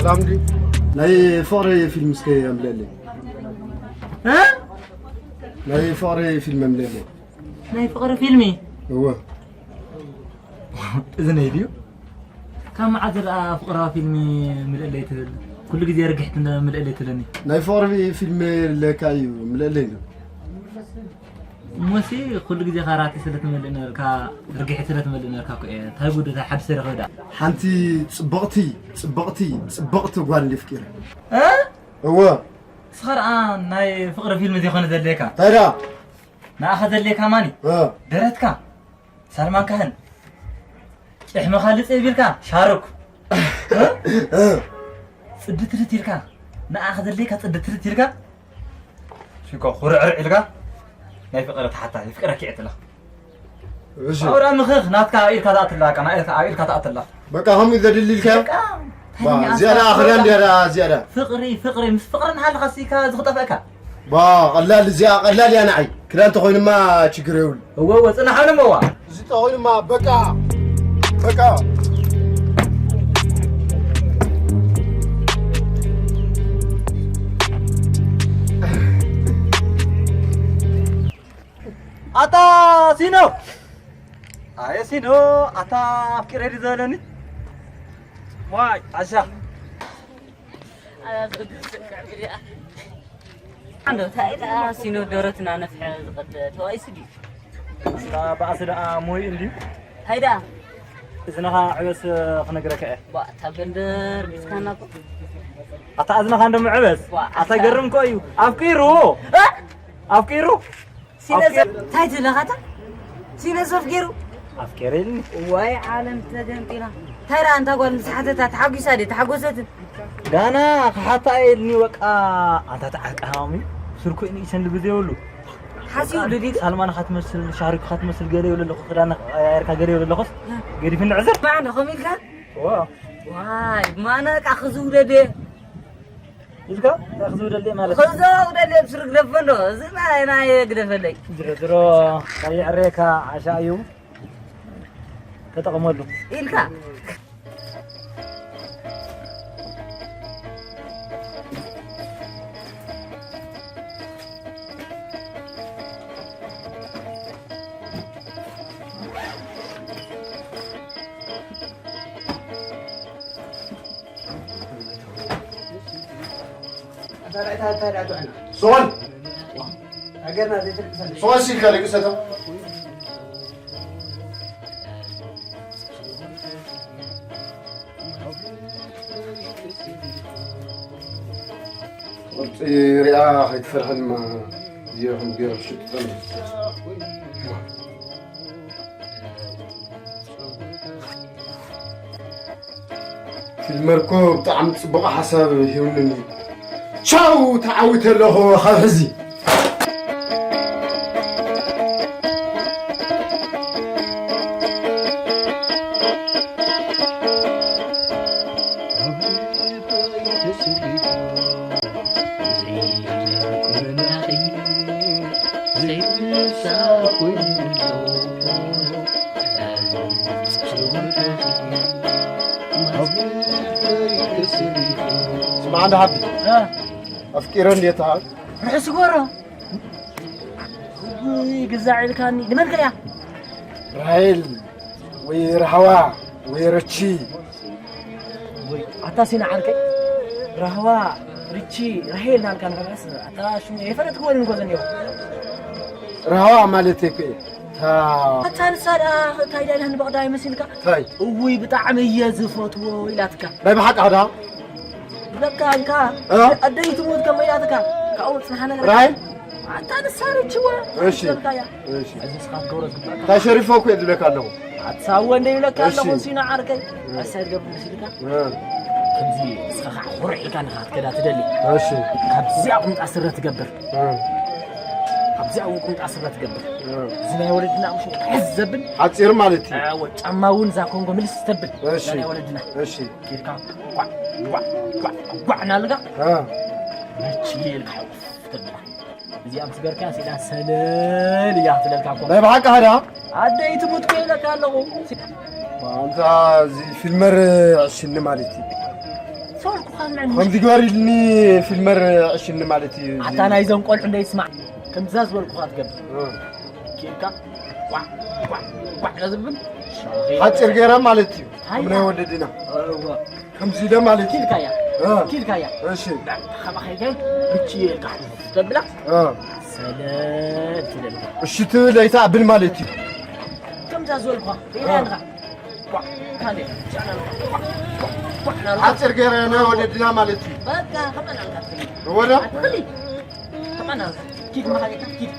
ሰላም ድዩ? ናይ ፍቕሪ ፊልም እስከ ኣምልኣለይ። እ? ናይ ፍቕሪ ፊልም ኣምልኣለይ። ናይ ፍቕሪ ፊልሚ? እወ። እዚ ናይ ድዩ? ካብ መዓዝ ደኣ ፍቕራዊ ፊልሚ ምልእለይ ትብል? ኩሉ ግዜ ርግሕቲ ምልእለይ ትብለኒ። ናይ ፍቕሪ ፊልም ለካ እዩ ምልእለይ ነው። እሞሲ ኩሉ ግዜ ካራቲ ስለ ትመልእ ነበርካ፣ ርግሒ ስለ ትመልእ ነበርካ እኮ እየ። እንታይ ጉድ፣ እንታይ ሓድሽ ተረኸበ ደኣ? ሓንቲ ጽብቕቲ፣ ጽብቕቲ፣ ጽብቕቲ ጓል እንዲ ኣፍቂረ። እ? እወ። ንስኻ ደኣ ናይ ፍቕሪ ፊልም ዘይኮነ ዘድልየካ። እንታይ ደኣ? ንኣኻ ዘድልየካ ማን እዩ? እ። ደረትካ፣ ሳልማን ካህን። ጭሕምኻ ልጽ ቢልካ፣ ሻሩክ። እ? እ። ጽድትርት ኢልካ፣ ንኣኻ ዘድልየካ ጽድትርት ኢልካ። ሽኮ፣ ኩርዕርዕ ኢልካ፣ ናይ ፍቕሪ ተሓታ፣ የፍቅረኪ እየ ትብላ። እሺ። ኣውራ ምኽኽ፣ ናትካ ኢልካ ትኣትላ፣ ቃ፣ ናትካ ኢልካ ትኣትላ። በቃ፣ ከምኡ ዘድሊ ኢልካ? በቃ፣ ባ፣ እንታይ ዝያዳ ኣኽላ ኣስፋልታ? እንዲያ፣ ዝያዳ። ፍቕሪ፣ ፍቕሪ፣ ምስ ፍቕሪ እናሃለኻሲ፣ ካ፣ ዝኽጠፍአካ? ባ፣ ቀላል፣ እዚኣ ቀላል እያ ንዓይ። ክዳን ተኾይኑማ ችግር የብሉ። እወ፣ እወ፣ ጽናሕ ኣነ እመዋ። እዚ ተኾይኑማ በቃ፣ በቃ። ኣታ ሲኖ! ኣየ ሲኖ፣ ኣታ ኣፍቂረ ድዩ ዘለኒ? ዋይ፣ ዓሻ። ኣንዶ፣ እንታይ ደኣ ሲኖ ደረትና ነፍሐ ዝቐደ ተባኢሱ ድዩ? እታ ባእሲ ደኣ ሞይ እንድዩ? እንታይ ደኣ? እዝንኻ ዕበስ ክነግረካ እየ። ዋ፣ እታ በንደር ቢስካና እኮ። ኣታ እዝንኻ እንዶ ምዕበስ? ዋ፣ ኣታ ኣታ። ገርም እኮ እዩ። ኣፍቂሩ! እ? ኣፍቂሩ! ሲነሰ-፣ ኣፍቂሩ! እንታይ ትብለኻታ? ሲነሰፍ ገይሩ? ኣፍቂሩኒ። ዋይ፣ ዓለም ተገምጢላ። እንታይ ደኣ፣ እንታ ጓል ምስ ሓተታ ተሓጒሳ ድየ? ተሓጎሰትን? ጋና ክሓታ እየ ኢልኒ፣ በቃ፣ ኣንታ ተዓቃሃሚ፣ ስርኩ ንእሸን ልቢ ዘይብሉ። ሓሲቡ በቃ፣ ልዲ? ሳልማን ኻትመስል፣ ሻሩክ ኻትመስል፣ ገለ ይብሉ ኣለኹ፣ ክዳን ቀያየርካ ገለ ይብሉ ኣለኹስ፣ እ። ገዲፍኒ ዕዝር። ማዕነ ኸም ኢልካ? ዋ። ዋይ፣ ማነ ቃ ክዝውደደ። ኢልካ? ታ ክዝውደደ ማለት? ክዝውደደ ብስሩ ግደፈ እንዶ። እዚ ናይ፣ ናይ ግደፈለይ። ድሮ፣ ድሮ፣ ከይዕረየካ ዓሻ እዩ። ተጠቐመሉ። ኢልካ? ሶል! ሶል ሲልካ ደቂ ሰተው። ቅርጺ ሪኣ ከይትፈርሐን ድማ እዚኦም ገይሮም ሽጡ ጠምዩ። ፊልመር እኮ ብጣዕሚ ጽቡቕ ሓሳብ ሂቡኒ። ቻው፣ ተዓዊተ ኣለኹ ካብ ሕዚ። ስምዓ እንዳ ሓቢ፣ እ። ኣፍቂረ እንዴታ? ርሑስ ጎሮ። ውይ፣ ግዛዕ ኢልካኒ። ንመን ከ እያ? ራሄል ወይ ራህዋ ወይ ረቺ። ወይ፣ ኣታ ሲና ዓርከይ፣ ራህዋ፣ ሪቺ፣ ራሄል ናልካ ንኸምዕስ፣ ኣታ ሽሙ የፈለጥክዎ እኮ ዘኒኦ። ራህዋ ማለት እኮ እየ። ታ ኣታ ንሳ ደኣ እንታይ ኢላ ኢላ ንበቕዳ ይመስልካ? እንታይ? እውይ፣ ብጣዕሚ እየ ዝፈትዎ ኢላትካ። ናይ ብሓቂ ኣዳ? በቃ ኢልካ፣ እ? ኣደይ ትሞት ከመ ኢላትካ። ካብኡ ጽንሓ ነገር ራሄል? ኣታ ንሳ ሪቺዋ። እሺ። በቃ እያ። እሺ። እዚ ንስኻ ክትገብሮ ዝግባእካ። እንታይ ሸሪፎ እኮ እየ ዝብለካ ኣለኹ። ኣትሳወ እንደ ይብለካ እሺ። ኣለኹ፣ ሲና ዓርከይ። እ። ኣሳይ ዝገብር መሲልካ? እ። ከምዚ ንስኻ ከዓ ኩርዕ ኢልካ ንኻ ክትከዳ ትደሊ። እሺ። ካብዚኣ ቁምጣ ስረ ትገብር። እ። ካብዚኣ እውን ቁምጣ ስረ ትገብር። እ። እዚ ናይ ወለድና ምሽ ሕዝ ዘብል። ሓጺር ማለት እዩ። ኣዎ፣ ጫማ እውን እዛ ኮንጎ ምልስ ተብል። እሺ። እዛ ናይ ወለድና። እሺ። ኬድካ ጓዕ፣ ጓዕ፣ ጓዕ፣ ጓዕ እናልካ። እ። መች ኢልካ ሓውፍ ተብላ። እዚኣ ምስ ገርካያ ሲዳ ሰለል እያ ክትብለልካ እኮ። ናይ ብሓቂ ሃዳ? ኣደይ ትሙት እኮ ኢለካ ኣለኹ። ኣንታ እዚ ፊልመር ዕሽኒ ማለት እዩ። ተወልኩኻ ንዕኒ። ከምዚ ግበር ኢልኒ ፊልመር ዕሽኒ ማለት እዩ። ኣታ ናይዞም ቆልዑ እንደ ይስማዕ። ከምዛ ዝበልኩኻ ትገብር። እ። ኪድካ ቋዕ፣ ቋዕ፣ ቋዕ ዝብል። ሓፂር ገይረ ማለት እዩ። ሃያ። ከም ናይ ወለድና። እወ። ከምዚ ኢለ ማለት እዩ። ኪድካያ። እ። ኪድካያ። እሺ። ካባኻ ከይደ ብቺ ኢልካ ተብላ። እ። ሰለል ትብል። እሺ ትብል ኣይትኣብል ማለት እዩ። ከምዛ ዝበልኩኻ። እ። ኢላ ኢኻ። ሓፂር ገይረ ናይ ወለድና ማለት እዩ። በቃ፣ ከመን ኣልካ ትኽእል። ወደ? ኣትኽእሊ። ከመን ኣልካ። ኪድ መኻሪካ፣ ኪድ።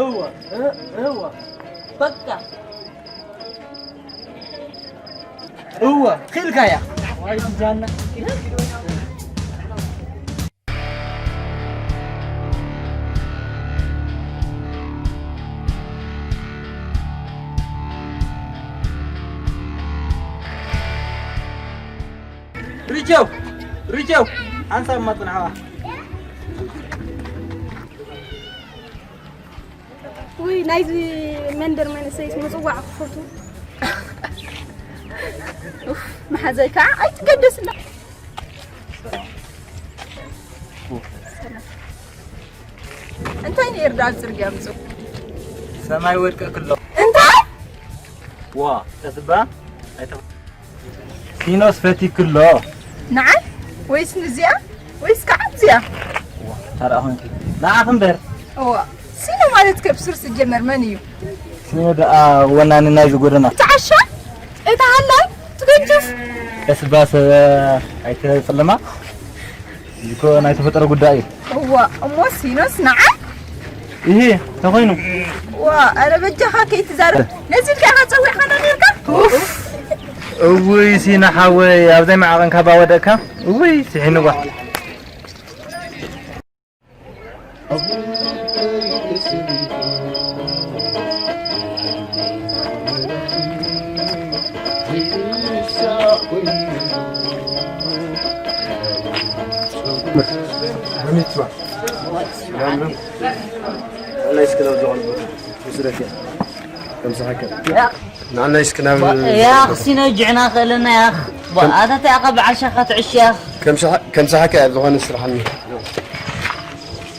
እወ፣ እ-፣ እወ። በቃ። እወ፣ ኺልካያ። ዋይ፣ ሱዛና። ሪቸው፣ ሪቸው፣ ሓንሳብ እማ ጽንሓዋ። ውይ፣ ናይዚ መንደር መንእሰይስ ምጽዋዕ ክፈቱ። ኡፍ፣ መሓዘይ ከዓ ኣይትገደስላ። እንታይ ነይሩ ዳ ኣብ ጽርግያ ምጹ? ሰማይ ወድቀ ክሎ። እንታይ? ዋ፣ ተስባ፣ ኣይተ-፣ ሲኖስ ፈቲክሎ። ንዓይ? ወይስ ንዚኣ? ወይስ ከዓ ንዚኣ? ዋ፣ ታዲያ ኾንኪ። ንዓኺ እምበር። እዋ፣ ሲኖ ማለት ከ ብሱር ዝጀመር መን እዩ? ሲኖ ደኣ ወናኒ ናይዚ ጎደና። እቲ ዓሻ? እቲ ሃላይ? እቲ ገንጅፍ? ቀስ ባ ሰብ ኣይተጽልማ። እዚ እኮ ናይ ተፈጥሮ ጉዳይ እዩ። እዋ፣ እሞ ሲኖስ ንዓይ? ይሄ ተኾይኑ። ዋ፣ ኣረ በጃኻ ከይትዛረብ። ነዚ ኢልካ ኢኻ ጸዊዕካና ነርካ? ኡፍ። እውይ፣ ሲኖ ሓወይ፣ ኣብ ዘይመዓቐን ካባ ወደቕካ። እውይ፣ ስሒንዋ። በሚትዋ። ያምርም። ናይ እስኪ ናብ ዝኾነ ቦታ ውስደት እያ። ከምስሓከ። ያ። ንዓና እስኪ ናብ ያኽ ሲኖ ጅዕና ከለና ያኽ። ባ፣ ኣታ እንታይ ኣኻ ብዓሻኻ ትዕሽ ያኽ። ከምስሓ-፣ ከምስሓከ እያ ዝኾነ ስራሕኒ።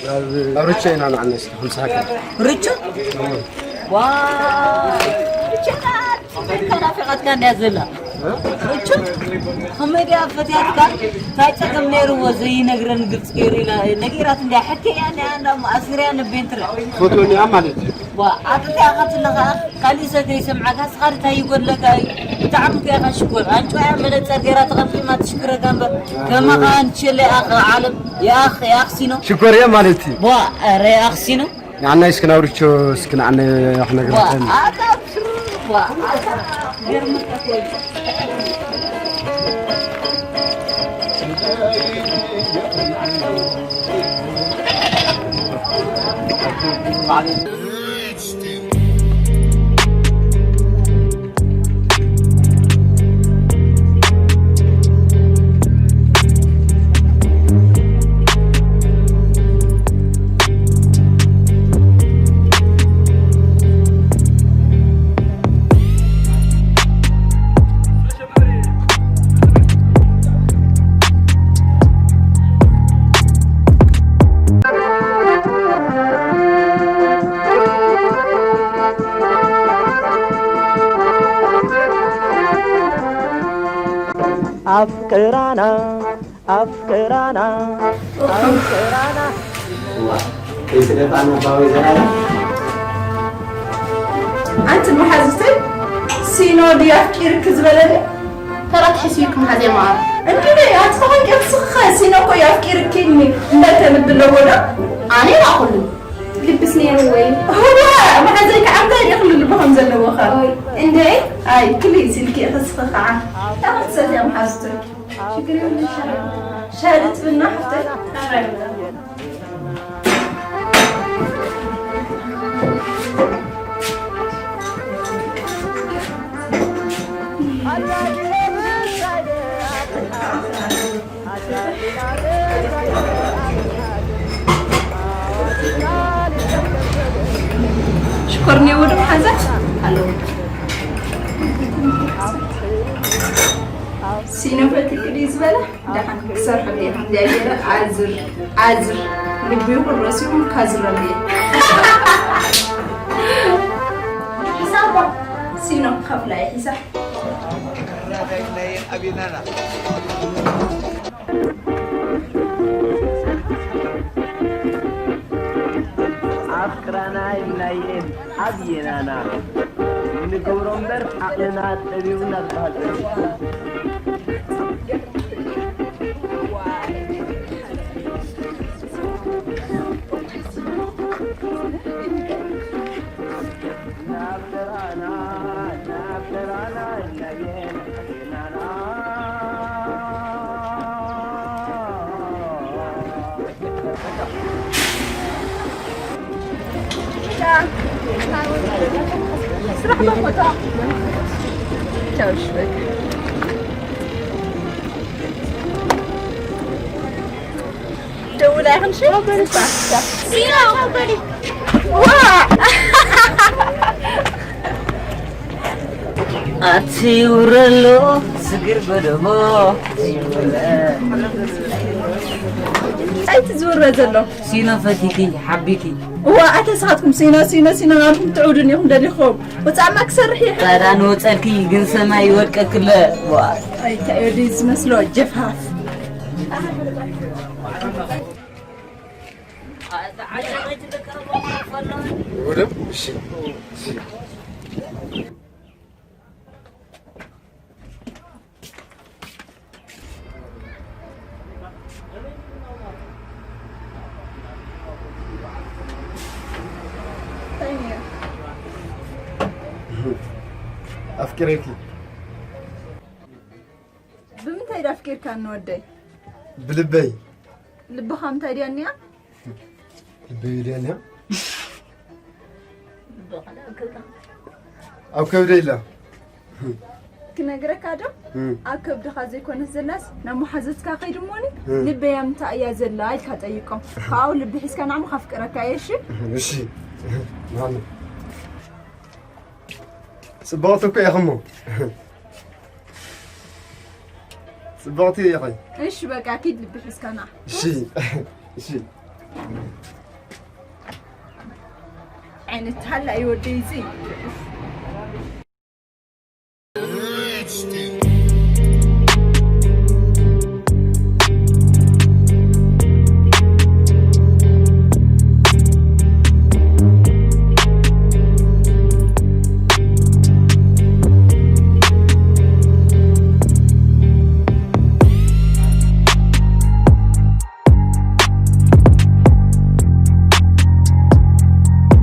ናብ፣ ናብ ርቾ ኢና ንዓና እስኪ ከምስሓከ። ርቾ? እዎ። ዋ። ርቾ ናፊቓትካ እንድያ ዘላ። ርቹ፣ ከመይ ድያ ፈትያትካ? እንታይ ጸገም ነይርዎ ዘይነግረን ግልጽ ገይሩ ኢላ ነጊራት እንድያ። ሕከያ እንድያ፣ እንዳ እሞ ኣሲርያ ንቤን ትረ። ፎቶ እኒኣ ማለት እዩ። ዋ፣ ኣጥንትያ ከትለኻ፣ ካሊእ ሰብ ከይሰምዓካ፣ ንስኻ እንታይ ይጎድለካ እዩ? ብጣዕሚ እኮ ኢኻ ሽኮር። ኣንጭዋ እያ መነጸር ገይራ ተቐምጢማ ትሽኩረካ እምበር። ከማኻ ኣንችለ ኢኻ ዓለም። ያኽ፣ ያኽ ሲኖ። ሽኮር እየ ማለት እዩ። ዋ፣ ኧረ ያኽ ሲኖ። ንዓናይ እስኪ ናብ ርቾ እስኪ ንዓናይ ክነግረተን። ኣፍቅራና፣ ኣፍቅራና፣ ኣፍቅራና። እዋ፣ ከይስደፋ ንባዊ ዘራና። ኣንቲ መሓዙተይ፣ ሲኖ ድዩ ኣፍቂርኪ ዝበለኒ? ተራ ትሕስቢ ክመሓዝ እየ መዓር። እንድዒ፣ ኣቲ ተኾንኪ ንስኺ ኸ ሲኖ እኮ እዩ ኣፍቂርኪ ኢልኒ እንዳተብል ኣለዎ ዶ? ኣነ ኢላ ኩሉ። ልብስ ነይሩ ወይ? እዋ፣ መሓዘይ ከዓ እንታይ ደኣ ኩሉ ልቢ ከም ዘለዎ ኸ? ኦይ፣ እንድዒ፣ ኣይ፣ ክልእ ኢልኪ ኢኺ ንስኺ ከዓ። እንታይ ክትሰትያ መሓዙተይ? ሽግር የብሉን፣ ሻሂ። ሻሂ ልትብልና ሓፍተይ? ሽኮር እኒአዎ ዶ መሓዛ? ኣለዎ። ሲኖ ፈቲኪ ድዩ ዝበለ? ደሓን ክሰርሐሉ እየ። ከምዚኣ ገይረ ኣዝር፣ ኣዝር፣ ልቢ ይኹን ርእሲ ይኹን ካዝረሉ እየ። ሒሳብ እኮ ሲኖ ክኸፍላ እየ ሒሳብ። ኣፍቅራና ይብላየን ኣብ የናና ንገብሮ እምበር ዓቕልና ጠቢቡ እናተባህል ደውላ ይኹን ሽ? ሲና፣ ዋ! ኣቲ ውረሎ ስግር ጎደቦ። ኣይቲ ዝውረ ዘሎ። ሲኖ ፈቲኪ ሓቢኪ። እዋ፣ ኣተ ንስኻትኩም ሲኖ፣ ሲኖ፣ ሲኖ ናብኩም ትዕውዱን ኢኹም ደሊኹም። ውጻእማ ክሰርሕ እየ። ጻዕዳ ንወጸልኪ ግን ሰማይ ይወድቀክለ። ዋ። ኣይ፣ እንታይ እዩ ድዩ ዝመስሎ ጀፋፍ። ወደብ? እሺ፣ እሺ። ኣፍቂረኪ። ብምንታይ ዳ ኣፍቂርካኒ ወደይ? ብልበይ። ልብኻ ምንታይ ድያ እኒኣ? ልበይ ድያ እኒኣ? ኣብ ከብደይ ኢላ። ክነግረካ ዶ? እም። ኣብ ከብድኻ ዘይኮነት ዘላስ ናብ መሓዘትካ ከይድ እሞኒ፣ እም። ልበይ ኣብ ምንታይ እያ ዘላ ኢልካ ጠይቆም። ካብኡ ልቢ ሒዝካ ንዓሞ ካፍቅረካ እየ፣ እሺ? እሺ። ማሚ። ጽብቕቲ እኮ ኢኽሞ። ጽብቕቲ ኢኺ። እሺ፣ በቃ ኪድ ልቢ ሒዝካ ና። እሺ፣ እሺ። ዓይነት ሃላ እዩ ወደይ እዚ።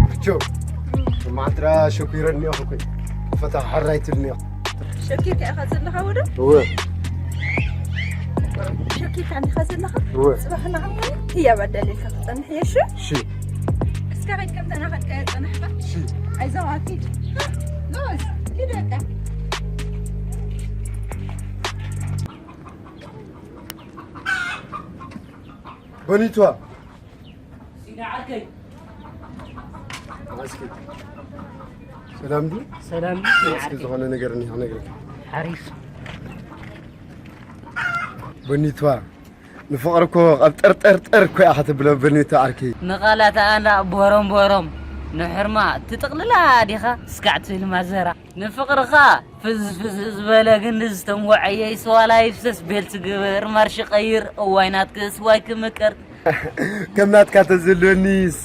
ብርቾ፣ ማዕትራ ሸኪረ እኒኦ እኮ። ፈታ ሓራይ ትብል እኒኦ። ሸኪርካ ኢኻ ዘለኻ ወዶ? እወ። ሸኪርካ እንዲኻ ዘለኻ? እወ። ጽባሕ ንዓሞ ህያብ ኣዳሊልካ ክጸንሕ እየ፣ እሺ? እሺ። እስከ ኸይድ ከምታ ናኸድካዮ ጸናሕካ? እሺ። ኣይዞኻ ኪድ። ሎዝ፣ ኪድ በቃ። ቦኒቷ። ሲና ዓርከይ። እስኪ ሰላም ድዩ? ሰላም ድዩ? እስኪ ዝኾነ ነገር እኒኦ ክነግረካ። ሓሪፍ። ቦኒቷ፣ ንፍቕሪ እኮ ኣብ ጠርጠርጠር እኮ ኢኻ ተብሎ ቦኒቷ ዓርከይ። ንቓላታ ኣና ቦሮም ቦሮም፣ ንሕርማ ትጥቕልላ ዲኻ እስካዕ ትብል ማዘራ። ንፍቕርኻ ፍዝ ፍዝ ዝበለ ግን ዝተንጎዐየ ስዋላ ይፍሰስ ቤል ትግብር ማርሽ ቀይር እዋይ ናትክስ ዋይ ክምቅር። ከም ናትካ ተዝህልወኒስ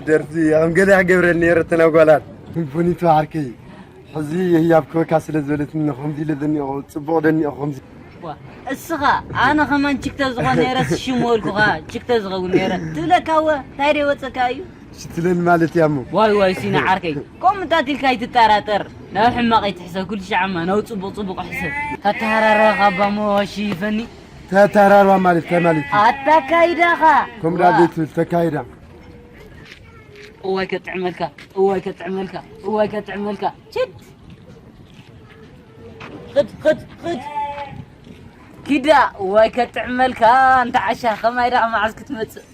ደርፊ ከም ገለ ክገብረን ነይረ እተን ኣጓላት። ቦኒቱ ዓርከይ፣ ሕዚ ህያብ ክበካ ስለ ዝበለትኒ ከምዚ ኢለ ዘኒኦ ጽቡቕ ደኒኦ ከምዚ። ዋ፣ እስኻ ኣነ ከማን ችክተ ዝኾን ነይረ ሽሙ ወልኩኻ ችክተ ዝኸውን ነይረ ትብለካ እወ እንታይ ደይ ወጸካ እዩ? ሽትለን ማለት እያ እሞ። ዋይ ዋይ ሲና ዓርከይ፣ ከምኡ እንታት ኢልካ ኣይትጠራጠር። ናብ ሕማቕ ኣይትሕሰብ፣ ኩሉ ሻዕ እማ ናብ ጽቡቕ ጽቡቕ ሕሰብ። ታተሃራረኻ እባ እሞ ዋሺ ይፈኒ። ተተሃራርባ ማለት እንታይ ማለት እዩ? ኣታካይዳኻ። ከምኡ ዳ ዘይትብል ተካይዳ። እዋይ ከጥዕመልካ፣ እዋይ ከጥዕመልካ፣ እዋይ ከጥዕመልካ። ችድ። ኽድ፣ ኽድ፣ ኽድ። ኪዳ፣ እዋይ ከጥዕመልካ፣ ኣንታ ዓሻ፣ ከማይ ደኣ መዓዝ ክትመጽእ?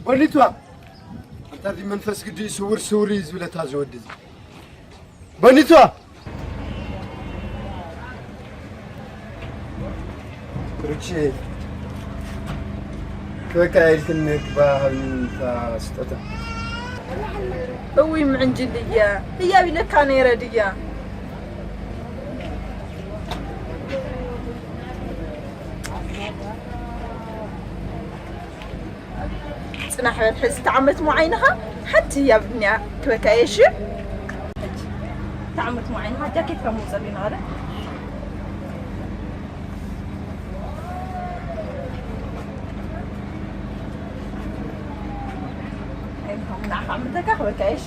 በሊቷ። ታዲ መንፈስ ግዲ ስውር ስውር እዩ ዝብለታ ዝወዲ እዚ። በኒቷ! ርቺ፣ በቃ ኢልክኒ ክባህል ስጦታ። እውይ ምዕንጅል እያ። ህያብ ኢለካ ነይረ ድያ? ጽናሕ በል፣ ሕዚ እታ ዓመት ሞዓይንኻ ሓንቲ ህያብ እኒኣ ክበካ እየ፣ እሺ? ሕጂ እታ ዓመት ሞዓይንኻ ጃኬትካ ምውጸሉ ኢና፣ ኣረ። ኣይምሃም፣ ንዓኻ ዓመተካ ክበካ እየ፣ እሺ?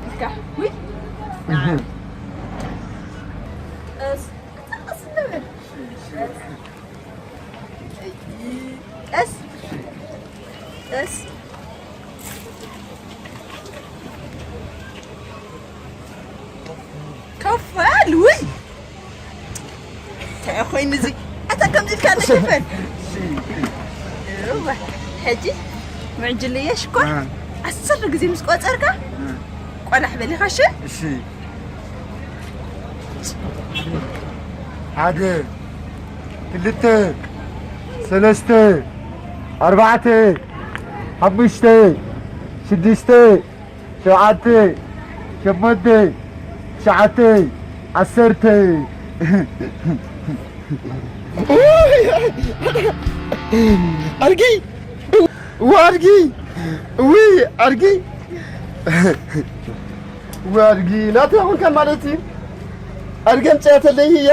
እካ፣ ውይ፣ ንዓ። እስ-፣ ቀስ በል። ቀስ፣ ቀስ። ከፍ በል፣ ውይ። እንታይ ኮይኑ እዚ? ኣታ ከምዚ ኢልካ ንክፈል። እዋ፣ ሕጂ ምዕጅል እየ ሽኮር። እ። ዓሰርተ ግዜ ምስ ቆጸርካ፣ እ። ቆላሕ በል ኢኻ፣ እሺ? እሺ። ሓደ፣ ክልተ፣ ሰለስተ፣ ኣርባዕተ፣ ሓሙሽተ፣ ሽዱሽተ፣ ሸውዓተ፣ ሸሞንተ፣ ትሽዓተ፣ ዓሰርተ። ኣድጊ! እዋ ኣድጊ! እውይ ኣድጊ! እዋ ኣድጊ! ናተይ ኹንካ ማለት እዩ። ኣድጊ ኣምፅኣተለይ እያ።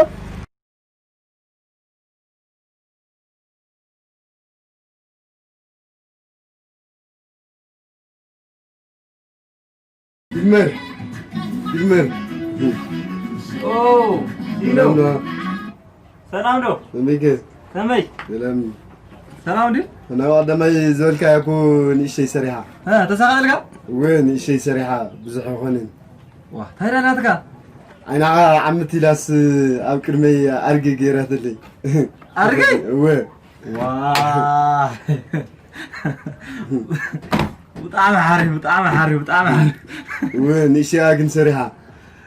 ይመር፣ ይመር። ኦ፣ ዲኖ። ሰላም ዶ? ከመይ ገ? ከመይ? ሰላም። ሰላም ድዩ? ናይ ቀዳማይ ዝበልካዮ እኮ ንእሽተይ ሰሪሓ። እ፣ ተሳኻልካ? እወ፣ ንእሽተይ ሰሪሓ፣ ብዙሕ ኣይኮነን። ዋ፣ እንታይ ደኣ ናትካ? ኣይናኻ ዓመት ኢላስ ኣብ ቅድመይ ኣርጊ ገይራትለይ። ኣርጊ? እወ። ዋ። ብጣዕሚ ሓሪፍ፣ ብጣዕሚ ሓሪፍ፣ ብጣዕሚ ሓሪፍ። እወ፣ ንእሽተያ ግን ሰሪሓ።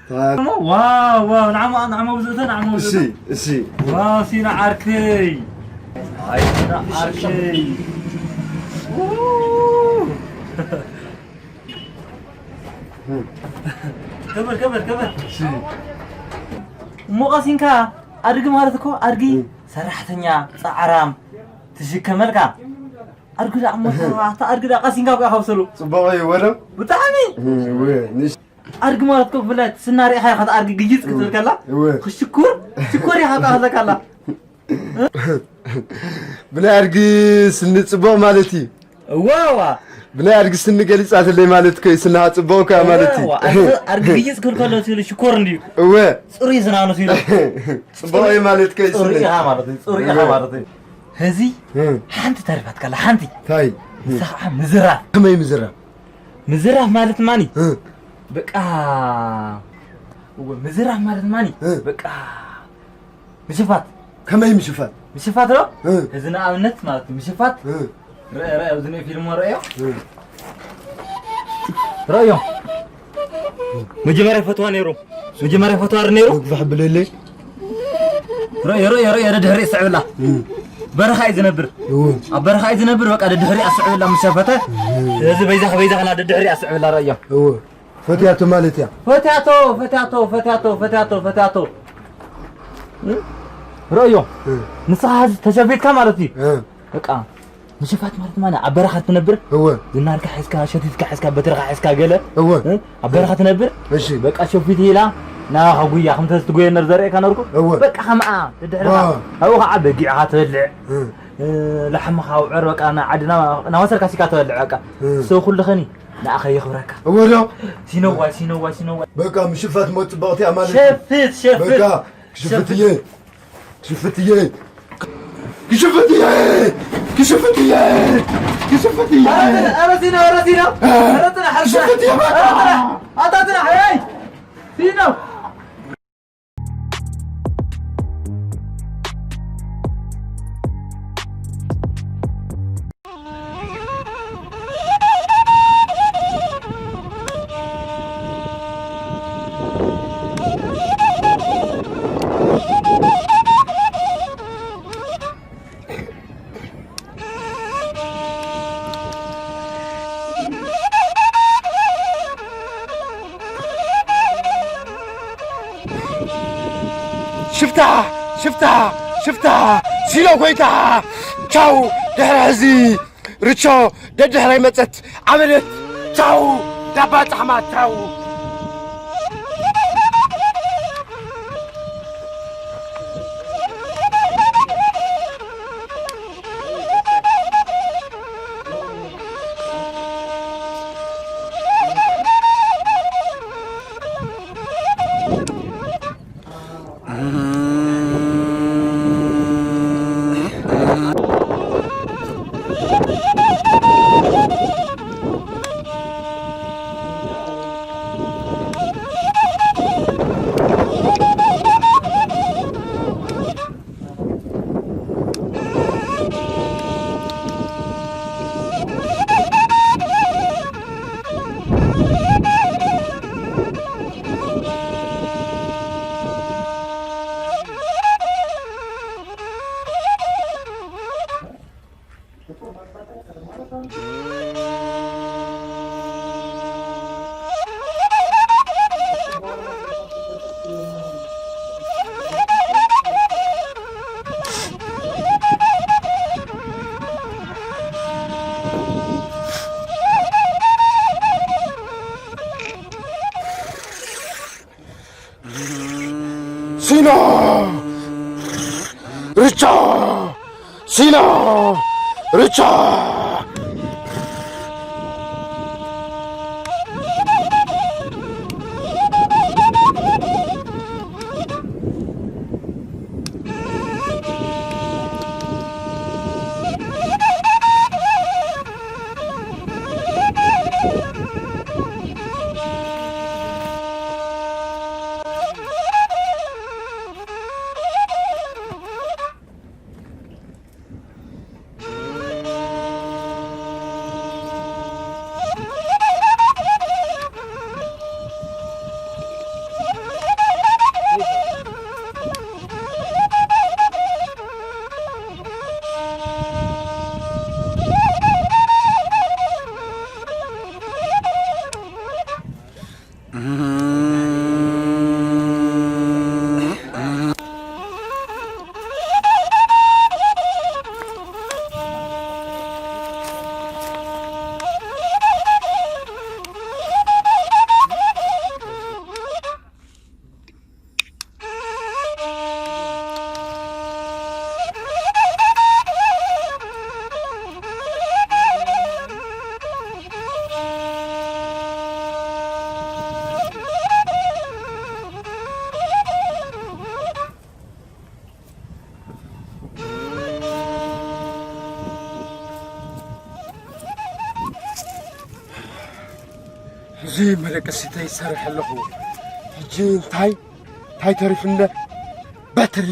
ተባረክ። ዋው፣ ዋው፣ ንዓሞ፣ ንዓሞ ብዝእተ፣ ንዓሞ እሺ፣ ብዝእተ። እሺ። ዋው፣ ሲና ዓርከይ። ኣይ፣ ሲና ዓርከይ። ው። ከበር፣ ከበር፣ ከበር። እሺ። እሞ ቀሲንካ ኣድጊ ማለት እኮ ኣድጊ እም። ሰራሕተኛ፣ ጻዕራም፣ ትሽከመልካ። ኣድጊ ደኣ እሞ እታ ኣድጊ ደኣ ቀሲንካ እኮ ኢኻ ብሰሉ። ጽቡቕ እዩ ወደም። ብጣዕሚ። እም፣ እወ፣ ንሽ- ኣድጊ ማለት እኮ ብፍላይ ስና ርኢኻ ኢኻ፣ ኣድጊ ግይጽ ክትብል ከላ፣ እወ። ክሽኩር፣ ሽኮር ኢኻ ትኣኽለካ ኣላ። ብናይ ኣድጊ ስኒ ጽቡቕ ማለት እዩ። እወ፣ እወ። ብናይ ኣድጊ ስኒ ገሊጻትለይ ማለት እኮ እዩ፣ ስንኻ ጽቡቕ እኮ እያ ማለት እዩ። እወ፣ ኣድጊ፣ ኣድጊ ግይጽ ክብል ከሎ ሲሉ ሽኮር እንድዩ። እወ። ጽሩይ ስናኑ ሲሉ። ጽቡቕ እዩ ማለት እኮ እዩ፣ ጽሩይ ስኒ። ኢኻ ማለት እዩ፣ ጽሩይ ኢኻ እወ። ማለት እዩ። ሕዚ እም። ሓንቲ ተሪፋትካ ኣላ፣ ሓንቲ። እንታይ? ንሳ ኸዓ ምዝራፍ። ከመይ ምዝራፍ? ምዝራፍ ማለት ማኒ? እም። በቃ፣ እወ፣ ምዝራፍ ማለት ማኒ? እም። በቃ፣ ምሽፋት። ከመይ ምሽፋት? ምሽፋት ዶ? እም። እዚ ንኣብነት ማለት እዩ፣ ምሽፋት። እም። ርአ፣ ርአ፣ ኣብዚ ናይ ፊልም ርአዮ። እም። ርአዮ። መጀመርያ ፈትዋ ነይሩ። መጀመርያ ፈትዋ ር ነይሩ። ግፋሕ ብለለይ። ርአዮ፣ ርአዮ፣ ርአዮ፣ ደድሕሪ ስዕብላ። እም። በረኻ እዩ ዝነብር። እወ። ኣብ በረኻ እዩ ዝነብር፣ በቃ ደድሕሪ ኣስዕብላ ምስ ሸፈተ። እም። እዚ በይዛኽ፣ በይዛኽና ደድሕሪ ኣስዕብላ ርአዮ። እወ። ፈትያቶ ማለት እያ። ፈትያቶ፣ ፈትያቶ፣ ፈትያቶ፣ ፈትያቶ፣ ፈትያቶ። እ? ርአዮ። እ። ንስኻ ሕዚ ተሸፊትካ ማለት እዩ። እ። በቃ፣ ምሽፋት ማለት ማን ኣብ በረኻ ትነብር? እወ። ዝናርካ ሒዝካ፣ ሸቲትካ ሒዝካ፣ በትርኻ ሒዝካ ገለ። እወ። እ? ኣብ በረኻ ትነብር? እሺ። በቃ፣ ሸፊት ኢላ፣ ናባኻ ጉያ፣ ከምተ ዝትጎየ ነር ዘርእየካ ነርኩ? እወ። በቃ፣ ከምኣ፣ ድድሕርኻ። ዋ። ኣብኡ ኸዓ በጊዕኻ ትበልዕ። እ። እ፣ ላሕምኻ፣ ኣውዕር፣ በቃ፣ ና ዓድና፣ ናወሰድካ ሲካ ትበልዕ፣ በቃ። እ። ሰው ኩልኸኒ፣ ንኣኸ የኽብረካ። እወ ዶ? ሲነዋይ፣ ሲነዋይ፣ ሲነዋይ። በቃ፣ ምሽፋት ሞ ጽብቕቲ እያ ማለት እዩ። ሸፍት፣ ሸፍት። በቃ፣ ክሽፍት እየ። ክሽፍት እየ። ክሽፍት እየ። ክሽፍት እየ። ክሽፍት እየ። ኧረ፣ ኧረ፣ ሲና፣ ኧረ፣ ሲና። እ፣ ኧረ፣ ጽናሕ፣ ኧረ፣ ክሽፍት እየ፣ በቃ። ኧረ፣ ጽናሕ፣ ኣታ ጽናሕ፣ ሄይ! ሲና። ሽፍታ! ሽፍታ! ሽፍታ! ሲሎ ጎይታ! ቻው! ድሕሪ ሕዚ ርቾ ደድሕረይ መጸት ዓበደት! ቻው! ዳባ ጻሕማ! ቻው! ሲኖ! ርቻ! ሲኖ! ርቻ! ሕዚ መደቀሲተይ ይሰርሕ ኣለኹ። ሕጂ እንታይ እንታይ ተሪፉ እንደ በትሪ።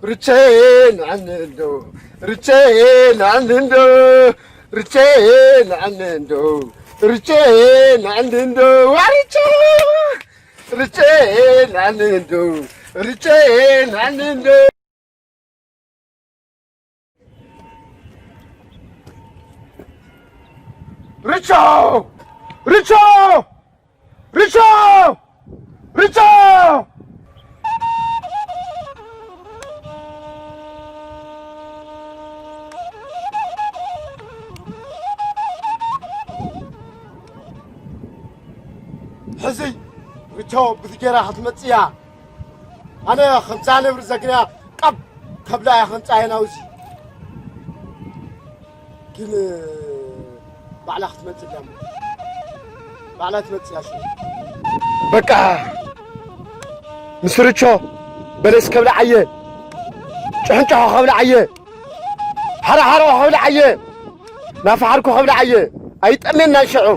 ርቼ ንዓኒ እንዶ፣ ርቼ ንዓኒ እንዶ፣ ርቼ ንዓኒ እንዶ፣ ርቼ ንዓኒ እንዶ፣ ዋርቼ፣ ርቼ ንዓኒ እንዶ፣ ርቼ ንዓኒ እንዶ። ርቻው! ርቻው! ርቻው! ርቻው! ሕዚ ርቻው ብዝጌራ ክትመጽእ እያ። ኣነ ከምዛ ነብሪ ዘግንያ ቀብ ከብላ እያ ከምጻየ ናውዚ። ግን ባዕላ ክትመጽእ እያ። ባዕላ ትመጽእ እያ። በቃ ምስርቾ በለስ ከብልዓየ፣ ጭሕንጭሖ ከብልዓየ፣ ሓራሓሮ ከብልዓየ፣ ናፋሓርኩ ከብልዓየ። ኣይጠሜና ሽዑ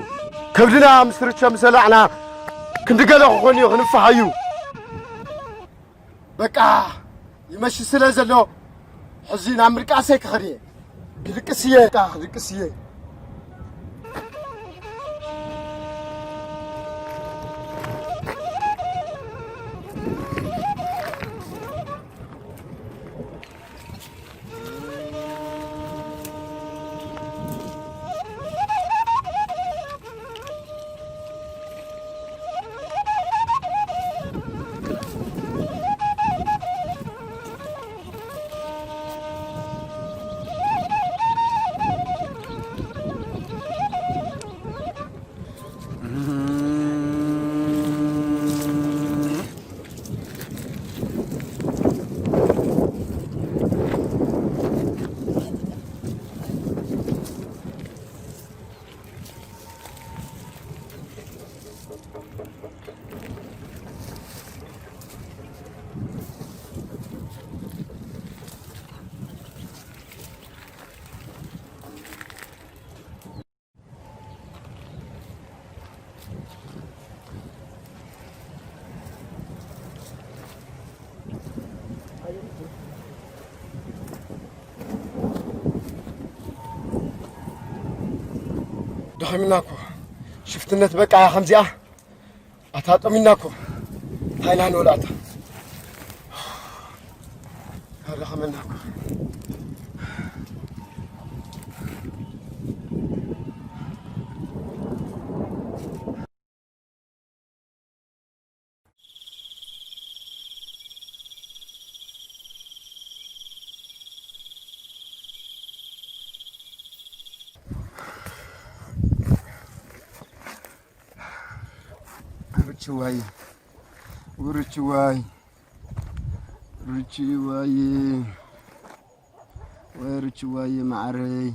ከብድና ምስርቾ ምስ በላዕና ክንዲ ገለ ክኾን እዩ ክንፋሃዩ። በቃ ይመሽ ስለ ዘሎ ሕዚ ናብ ምልቃሰይ ክኸድ እየ። ክድቅስ እየ፣ በቃ ክድቅስ እየ። ደኺምና እኮ። ሽፍትነት በቃ ከምዚኣ። ኣታ ጠሚና እኮ። እንታይ ኢና ንበል ኣታ? ኣደኸመና እኮ። ርችዋይ፣ ርችዋይ፣ ርችዋይ፣ ወይ ርችዋይ ማዓረይ፣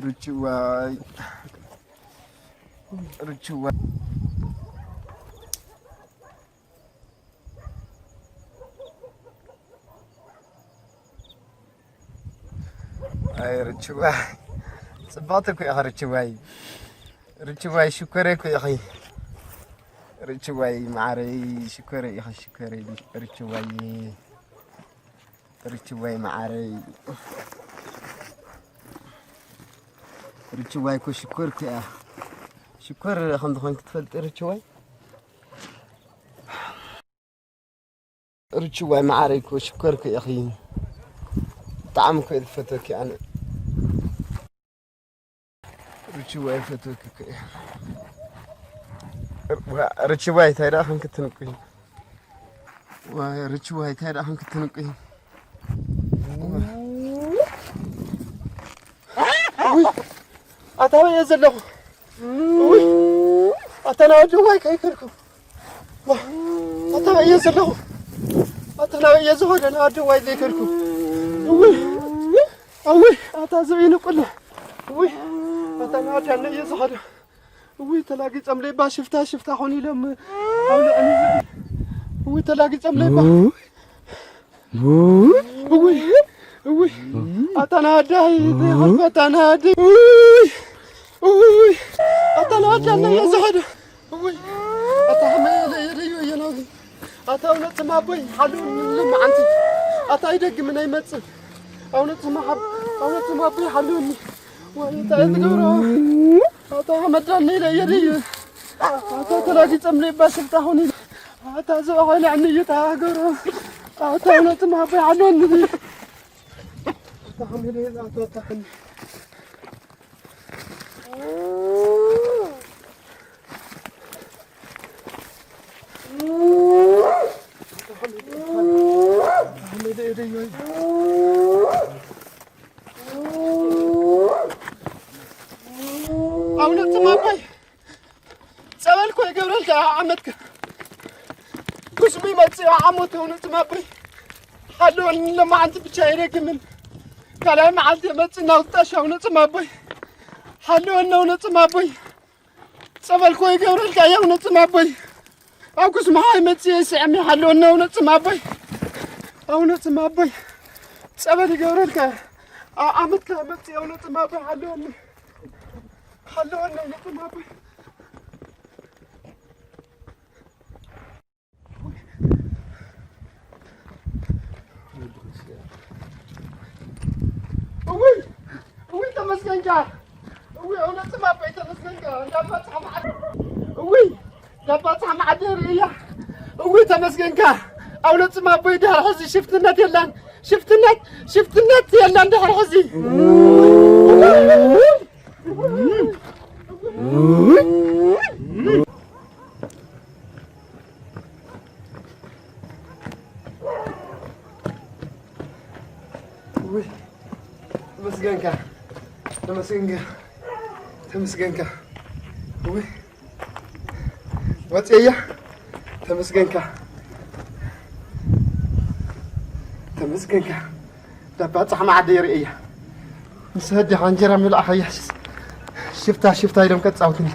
ርችዋይ፣ ርችዋይ። ኣይ ርችዋይ፣ ጽብቕቲ እኮ ኢኺ ርችዋይ። ርችዋይ ሽኮረይ እኮ ኢኺ። ርችዋይ ማዓረይ ሽኮረይ ኢኺ ሽኮረይ ርችዋይ። ርችዋይ ማዓረይ። ርችዋይ እኮ ሽኮር እኮ እያ። ሽኮር ከም ዝኾንኪ ትፈልጢ ርችዋይ? ርችዋይ ማዓረይ እኮ ሽኮር እኮ ኢኺ። ብጣዕሚ እኮ እየ ዝፈትወኪ ኣነ። ርችዋይ ይፈትወኪ እኮ እየ። ዋ፣ ርችዋይ እንታይ ደኣ ከም ክትንቁይ። ዋ፣ ርችዋይ እንታይ ደኣ ከም ክትንቁይ። ውይ፣ ኣታ በየ ዘለኹ። ውይ፣ ኣታ ናወዲ ዋይ ከይከድኩ። ዋ፣ ኣታ በየ ዘለኹ። ኣታ ናበየ ዝኸደ ናወዲ ዋይ ዘይከድኩ። ውይ፣ ውይ፣ ኣታ ዝብኢ ንቁላ። ውይ፣ ኣታ ናወዲ ኣነ እየ ዝኸደ። ውይ፣ ተላጊጾም ለይባ ሽፍታ፣ ሽፍታ ኾን ኢሎም ኣውልዕኒ ዝብኢ። ውይ፣ ተላጊጾም ለይባ። ውይ፣ ውይ፣ ኣታ ናወዳይ፣ ዘይኸድኩ ኣታ ናወዲ። ውይ፣ ውይ፣ ኣታ ናወዲ ኣነ እየ ዝኸደ። ውይ፣ ኣታ ከመይ ኢለ እየ ደዮ እየ ናብዚ። ኣታ እውነት ስም ኣቦይ ሓልውኒ ልምዓንቲ። ኣታ ኣይደግምን ኣይመጽን። እውነት ስም ሓብ-፣ እውነት ስም ኣቦይ ሓልውኒ። ወይ እንታይ እየ ዝገብሮ? ኣታ ከመዳኒ ኢለ እየ ደዮ። ኣታ ተላጊጸም ለይባ ሽፍታ ኹን ኢለ። ኣታ እዚ ኾይነ ዕንዩ ተሃገሮ። ኣታ እውነት ስም ኣቦይ ሓልውኒ። ኣታ ከመይ ኢለ እየ ኣታ ተሓኒ። ኣውነ ጽም ኣባይ ጸበል እኮ ይገብረልካ ዓመትካ። ክስሙ ይመጽእ ዓመት ኣውነ ጽም ኣባይ። ሓለወኒ ለማዓንቲ ብቻ ኣይደግምን። ካልኣይ መዓልቲ መጽእ እናውጣሽ ኣውነ ጽም ኣቦይ። ሓለወና ኣውነ ጽም ኣቦይ። ጸበልኮ ይገብረልካ ኣውነ ጽም ኣቦይ። ኣብ ኩስምኻ ይመጽእ ይስዕም ሓለወና ኣውነ ጽም ኣቦይ። ኣውነ ጽም ኣቦይ። ጸበል ይገብረልካ። ኣብ ዓመትካ ይመጽእ ኣውነ ጽም ኣቦይ ሓለወኒ። ሓለወኒ ኣውነ ጽም ኣቦይ። እውይ እውይ ተመስገንካ። እውይ ኣውነ ጽም ኣቦይ ተመስገንካ። እንዳባጽሓ መዓድ እውይ እንዳባጽሓ መዓድ ርእያ። እውይ ተመስገንካ። ኣውነ ጽም ኣቦይ ድሕሪ ሕዚ ሽፍትነት የላን። ሽፍትነት ሽፍትነት የላን ድሕሪ ሕዚ። ውይ ተመስገንካ ተመስገንካ ተመስገንካ። ውይ ወፅየ ተመስገንካ ተመስገንካ። ዳባ ጻሕማ ዓደይ ርእያ ምስ ህዲኻ እንጀራ ምብላዕ ሓያሽስ ሽፍታ ሽፍታ ኢሎም ከጻውትኒ።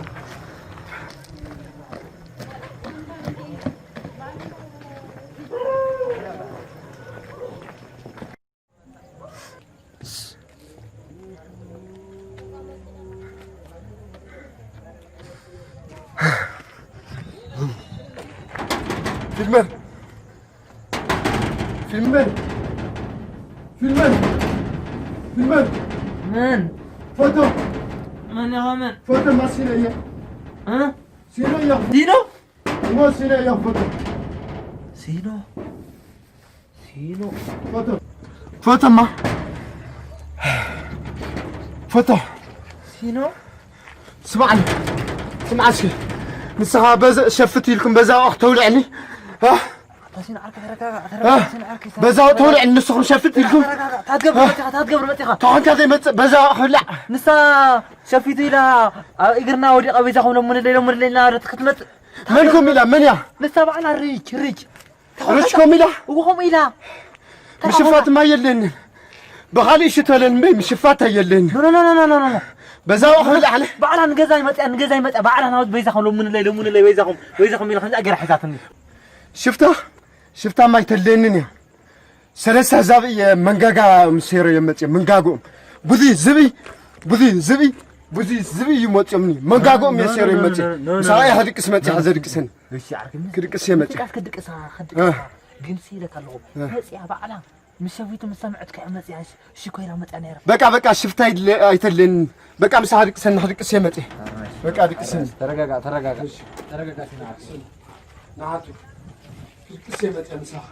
ፊልመን ፊልመን ፊልመን ፊልመን መን ፎቶ መን ኢኻ መን ፎቶ ማሲነ እየ እ ሲኖ እየ ሲኖ እሞ ሲኖ እየ ፎቶ ሲኖ ሲኖ ፎቶ ፎቶማ ፎቶ ሲኖ ስማዕኒ ስማዕ እስኪ ንስኻ በዛ ሸፍት ኢልኩም በዛ ኣቕሕ ተውልዕኒ እ? ኣታ ሲኖ ዓርከይ ተረጋጋእ እ? ተረጋጋእ ሲኖ ዓርከይ በዛ ተረጋጋእ። ተውልዕኒ ንስኹም ሸፍት ኢልኩም ተረጋጋእ ታትገብር መፂኻ ታትገብር መፂኻ ተኾንካ ዘይመፅእ በዛ ኣቕሕ ብላዕ ንሳ ሸፊቱ ኢላ ኣብ እግርና ወዲቐ በይዛኹም ለሙንለይ ለሙንለይ እናበለት ክትመፅእ መንኩም ኢላ መን እያ ንሳ ባዕላ ሪች ሪች ርሽ ኮም ኢላ እዎ ከምኡ ኢላ ምሽፋት ማ የለንን ብኻሊእ ሽቶ ለን እምበይ ምሽፋት ኣየለንን ኖ ኖ ኖ ኖ ኖ ኖ በዛ ዋኸ ላዕለ ባዕላ ንገዛይ መፅያ ንገዛይ መፅያ ባዕላ ናወት በይዛኹም ለሙንለይ ለሙንለይ በይዛኹም በይዛኹም ኢላ ከምዚ ኣገራ ሒዛትኒ ሽፍታ ሽፍታ ማ ኣይተለንን እያ ሰለስተ ህዛብ እየ መንጋጋ ምስ ሄሮ እዮም መፅዮም መንጋግኦም ብዙ ዝብኢ ብዙ ዝብኢ ብዙ ዝብኢ እዩ መፅዮምኒ መንጋግኦም እየ ሴሮ ይመፅእ ምሳኻ እየ ከድቅስ መፅእ ከዘድቅሰኒ እሺ ዓርኪ ምስ ክድቅስ እየ መፅእ ክድቅስ ክድቅስ ክድቅስ እ። ግን ሲለካ ኣለኹ እ። መፅያ ባዕላ ምስ ሸዊቱ ምስ ሰምዐት ከ መፅያ እሺ ኮይና መፅያ ነይራ በቃ በቃ ሽፍታ ኣይድለ- ኣይተድልየኒ በቃ ምሳኻ ድቅሰኒ ክድቅስ እየ መፅእ በቃ ድቅሰኒ ተረጋጋ ተረጋጋ ተረጋጋ ሲና ዓርኪ ንዓቱ ክድቅስ እየ መፅእ ምሳኻ